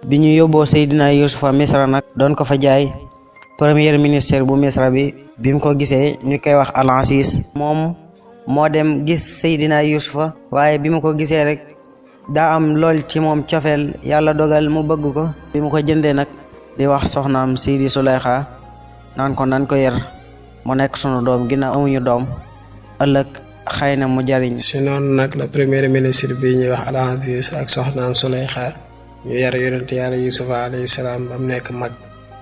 bi ñu yóbboo Seydina Yusufa Misra nag doon ko fa jaay premier ministre bu Misra bi mu ko gisee ñu koy wax Al-Aziz moom moo dem gis Seydina Yusufa waaye bi mu ko gisee rek daa am lool ci moom cofeel yàlla dogal mu bëgg ko bi mu ko jëndee nag di wax soxnaam Sidi Suleyxa naan ko nan ko yar mu nekk sunu doom ginnaaw amuñu doom ëllëg xëy na mu jariñ. si noonu nag la premier ministre bi ñuy wax Al-Aziz ak soxnaam Suleyxa ñu yar yonent yàlla Yusufa alayhi salaam ba mu nekk mag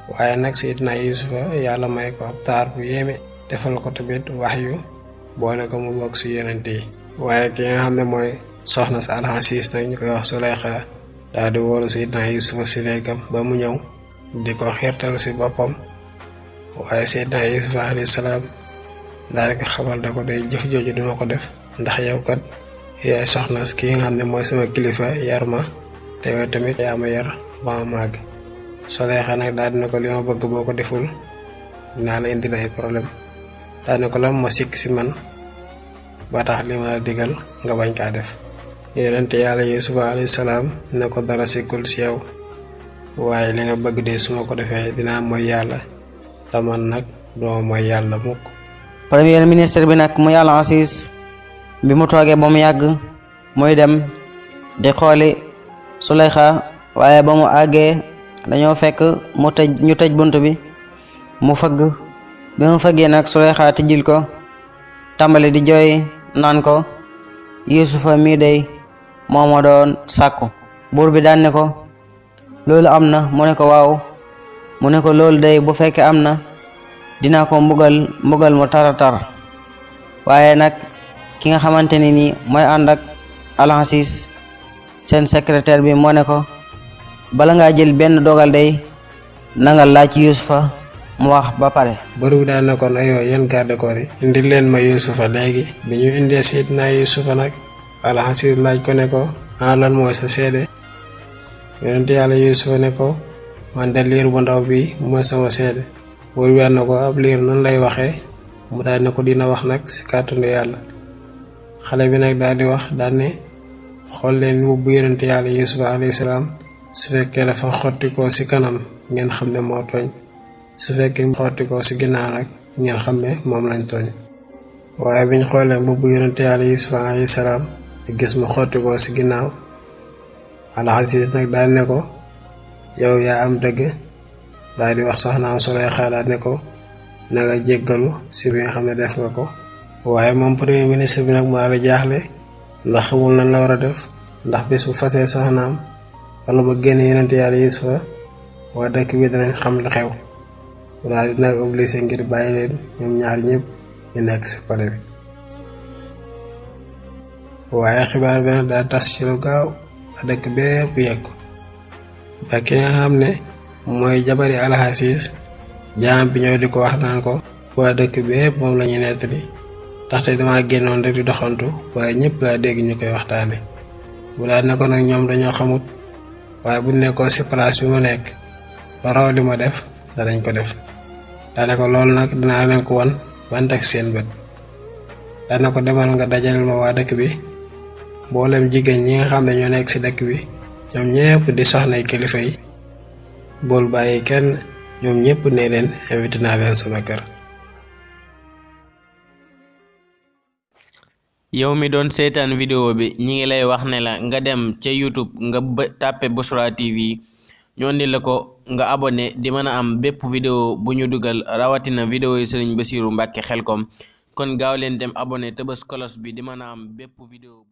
waaye nag Seydina Yusufa yàlla may ko ab taar bu yéeme defal ko tamit waxyu boole ko mu bokk si yonent yi waaye ki nga xam ne mooy soxna si Al-Aziz nag ñu koy wax Suleyxa daal di wóolu Seydina Yusufa si néegam ba mu ñëw di ko xiirtal si boppam waaye Seydina Yusufa alayhi salaam daal di ko xamal da ko day jëf jooju duma ko def ndax yow kat yaay soxna ki nga xam ne mooy sama kilifa yar ma te yow tamit yaa ma yar ba ma màgg. Suleyxa nag daal dina ko li ma bëgg boo ko deful dinaa la indil ay problème daal dina ko lan ma sikk si man ba tax li ma la digal nga bañ kaa def. yonent yàlla Yusufa alayhi salaam ne ko dara sikkul si yow waaye li nga bëgg de su ma ko defee dinaa mooy yàlla te man nag doo mooy yàlla mukk. premier ministre bi nag muy Al-Aziz bi mu toogee ba mu yàgg muy dem di xooli Suleyxa waaye ba mu àggee dañoo fekk ñu tëj bunt bi mu fëgg bi mu fëggee nag Suleyxa tijjil ko tàmbali di jooy naan ko Yusufa mii day moo ma doon sàkku. buur bi daan ne ko loolu am na mu ne ko waaw mu ne ko loolu day bu fekkee am na dinaa ko mbugal mu taratar waaye nag ki nga xamante ni nii mooy ànd ak Al-Aziz seen secrétaire bi moo ne ko bala ngaa jël benn dogal day nanga laaj Yusufa mu wax ba pare. buur bi daan na kon aywa yéen garde corps yi indi leen ma Yusufa léegi bi ñu indee Seydina Yusufa nag Al-Aziz laaj ko ne ko lan mooy sa seede yonent yàlla Yusufa ne ko man de liir bu ndaw bi mooy sama seede. buur bi daan na ko ab liir nan lay waxee mu daal ne ko dina wax nag si kàttanu yàlla. xale bi nag daal di wax daal ne xool leen mbubb yonent yàlla Yusufa alayhi salaam su fekkee dafa xottikoo si kanam ngeen xam ne moo tooñ su fekkee xottikoo si ginnaaw nag ngeen xam ne moom lañ tooñ. waaye biñ xoolee mbubb yonent yàlla Yusufa alayhi salaam ñu gis mu xottikoo si ginnaaw Al-Aziz nag daal ne ko yow yaa am dëgg daal di wax soxnaam Suleyxa daal ne ko na nga jéggalu si bi nga xam ne def nga ko. waaye moom premier ministre bi nag mu daal di jaaxle ndax xamul nan la war a def ndax bis bu fasee soxnaam wala mu génne yonent yàlla Yusufa waa dëkk bi danañ xam lu xew daal di nag obligé ngir bàyyi leen ñoom ñaar ñëpp ñu nekk si pale bi. waaye xibaar bi nag daal tas ci lu gaaw waa dëkk bépp yegg ko ba ki nga xam ne mooy jabari Al-Aziz jaam bi ñëw di ko wax naan ko waa dëkk bépp moom la ñuy nettali ndaxte dama génnoon rek di doxantu waaye ñëpp laa dégg ñu koy waxtaane. bu daal ne ko nag ñoom dañoo xamut waaye bu nekkoon si place bi ma nekk ba raw li ma def danañ ko def. daane ko loolu nag dinaa leen ko wan ban teg seen bët. daane ko demal nga dajaleel ma waa dëkk bi mboolem jigéen ñi nga xam ne ñoo nekk si dëkk bi ñoom ñëpp di soxnay kilifa yi bool bàyyi kenn ñoom ñëpp ne leen invité naa leen sama kër. yow mi doon seetaan vidéo bi ñi ngi lay wax ne la nga dem ca YouTube nga tàppe Bichra TV ñoo ni la ko nga abonné di mën a am bépp vidéo bu ñu dugal rawatina vidéo yi Serigne Bassirou Mbacké Khelcom kon gaaw leen dem abonné te bës kolos bi di mën a am bépp vidéo